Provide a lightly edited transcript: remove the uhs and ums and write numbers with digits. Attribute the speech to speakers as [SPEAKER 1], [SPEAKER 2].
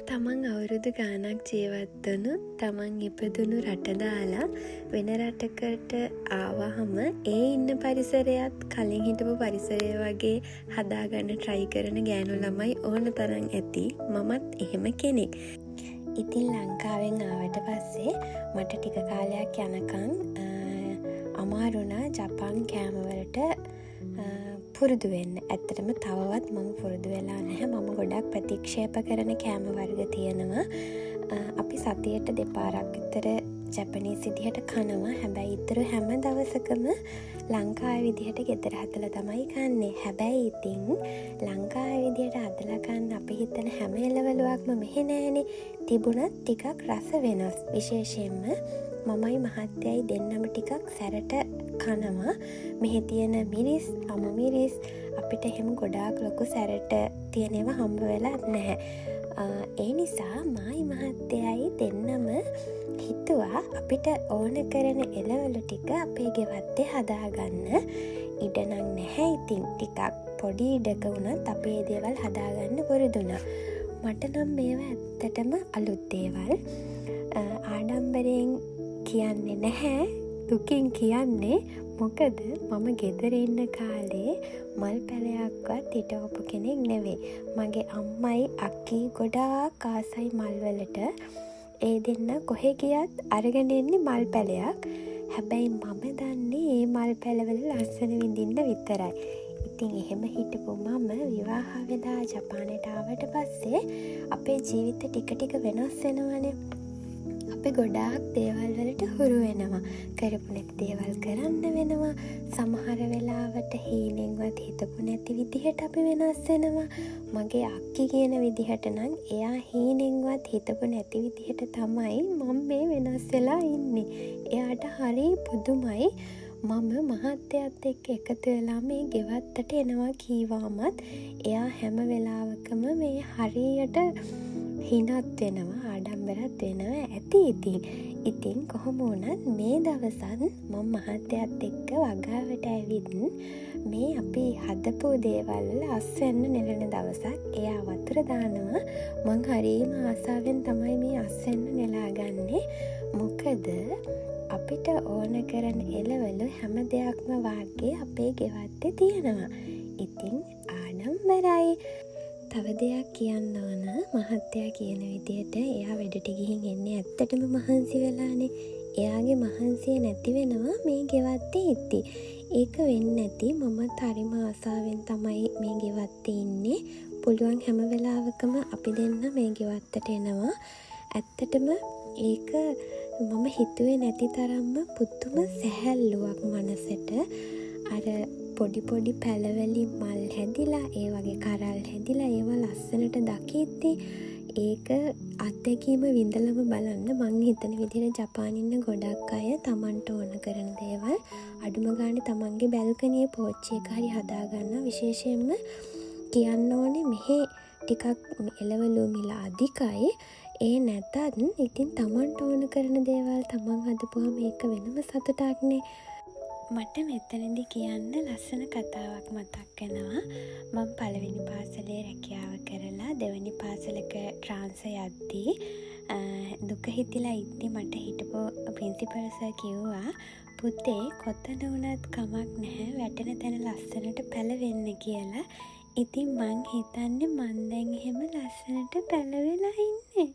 [SPEAKER 1] තමන් අවුරුදු ගානක් ජීවත් වුණු, තමන් ඉපදුණු රට දාලා වෙන රටකට ආවහම ඒ ඉන්න පරිසරයත් කලින් හිටපු පරිසරය වගේ හදාගන්න ට්‍රයි කරන ගෑනු ළමයි ඕන තරම් ඇති. මමත් එහෙම කෙනෙක්. ඉතින් ලංකාවෙන් ආවට පස්සේ මට ටික කාලයක් යනකං අමාරු වුණා ජපන් කෑම වලට පුරුදු වෙන්න. ඇත්තටම තවවත් මම පුරුදු වෙලා නැහැ. මම ගොඩක් ප්‍රතික්ෂේප කරන කෑම වර්ග තියෙනවා. අපි සතියට දෙපාරක් විතර ජැපනීස් විදිහට කනවා. හැබැයි ඉතුරු හැම දවසකම ලංකාවේ විදිහට ගෙදර හදලා තමයි කන්නේ. හැබැයි ඉතින් ලංකාවේ විදිහට හදලා කන්න අපි හිතන හැම එළවලුවක්ම මෙහෙ නෑනේ. තිබුණත් ටිකක් රස වෙනස්. විශේෂයෙන්ම මමයි මහත්තයයි දෙන්නම ටිකක් සැරට කනවා. මෙහෙ තියෙන මිරිස්, අමු මිරිස් අපිට එහෙම ගොඩාක් ලොකු සැරට තියෙන ඒවා හම්බ වෙලා නැහැ. ඒ නිසා මායි මහත්තයයි දෙන්නම හිතුවා අපිට ඕන කරන එළවලු ටික අපේ ගෙවත්තේ හදාගන්න. ඉඩ නම් නැහැ, ඉතින් ටිකක් පොඩි ඉඩක වුණත් අපි ඒ දේවල් හදාගන්න පුරුදු වුණා. මට නම් මේවා ඇත්තටම අලුත් දේවල්. ආඩම්බරයෙන් කියන්නේ නැහැ, දුකින් කියන්නේ. මොකද මම ගෙදර ඉන්න කාලේ මල් පැළයක්වත් හිටවපු කෙනෙක් නෙවෙයි. මගේ අම්මයි අක්කියි ගොඩාක් ආසයි මල් වලට. ඒ දෙන්න කොහෙ ගියත් අරගෙන එන්නේ මල් පැළයක්. හැබැයි මම දන්නේ ඒ මල් පැළවල ලස්සන විඳින්න විතරයි. ඉතින් එහෙම හිටපු මම විවාහ වෙලා ජපානයට ආවට පස්සේ අපේ ජීවිත ටික ටික වෙනස් වෙනවනේ. අපි ගොඩාක් දේවල් වලට හුරු වෙනවා. කරපු නැති දේවල් කරන්න වෙනවා. සමහර වෙලාවට හීනෙන්වත් හිතපු නැති විදිහට අපි වෙනස් වෙනවා. මගේ අක්කි කියන විදිහට නම් එයා හීනෙන්වත් හිතපු නැති විදිහට තමයි මං මේ වෙනස් වෙලා ඉන්නේ. එයාට හරි පුදුමයි මම මහත්තයත් එක්ක එකතු වෙලා මේ ගෙවත්තට එනවා කීවාමත් එයා හැම වෙලාවකම මේ හරියට හිනාත් වෙනවා, ආඩම්බරත් වෙනවා ඇති ඉතින්. ඉතින් කොහොම වුණත් මේ දවසත් මං මහත්තයත් එක්ක වගාවට ඇවිත් මේ අපි හදපු දේවල් වල අස්වැන්න නෙලන දවසක්. එයා වතුර දානවා. මං හරිම ආසාවෙන් තමයි මේ අස්වැන්න නෙලා ගන්නේ. මොකද අපිට ඕන කරන එළවලු හැම දෙයක්ම වාගේ අපේ ගෙවත්තේ තියෙනවා. ඉතින් ආඩම්බරයි. තව දෙයක් කියන්න ඕන. මහත්තයා කියන විදියට එයා වැඩට ගිහින් එන්නේ ඇත්තටම මහන්සි වෙලානේ. එයාගේ මහන්සිය නැති වෙනවා මේ ගෙවත්තේ ඉද්දි. ඒක වෙන්න ඇති මමත් හරිම ආසාවෙන් තමයි මේ ගෙවත්තේ ඉන්නේ. පුළුවන් හැම වෙලාවකම අපි දෙන්න මේ ගෙවත්තට එනවා. ඇත්තටම ඒක මම හිතුවේ නැති තරම්ම පුදුම සැහැල්ලුවක් මනසට. අර පොඩි පොඩි පැළවලින් මල් හැදිලා, ඒ වගේ කරල් හැදිලා, ඒවා ලස්සනට දකිද්දි ඒක අත්දැකීම විඳලම බලන්න. මං හිතන විදිහට ජපානේ ඉන්න ගොඩක් අය තමන්ට ඕන කරන දේවල් අඩුම ගානේ තමන්ගේ බැල්කනියේ පෝච්චි එක හරි හදාගන්නවා. විශේෂයෙන්ම කියන්න ඕනේ මෙහෙ ටිකක් එළවලු මිල අධිකයි. ඒ නැතත් ඉතින් තමන්ට ඕන කරන දේවල් තමන් හදපුවම ඒක වෙනම සතුටක්නේ. මට මෙතනදි කියන්න ලස්සන කතාවක් මතක් වෙනවා. මං පළවෙනි පාසලේ රැකියාව කරලා දෙවැනි පාසලක ට්‍රාන්ස්ෆර් යද්දී දුක හිතිලා ඉද්දි මට හිටපු ප්‍රින්සිපල් සර් කිව්වා, "පුතේ, කොතන වුණත් කමක් නැහැ, වැටෙන තැන ලස්සනට පැළවෙන්න" කියලා. ඉතින් මං හිතන්නේ මං දැන් එහෙම ලස්සනට පැළවිලා ඉන්නේ.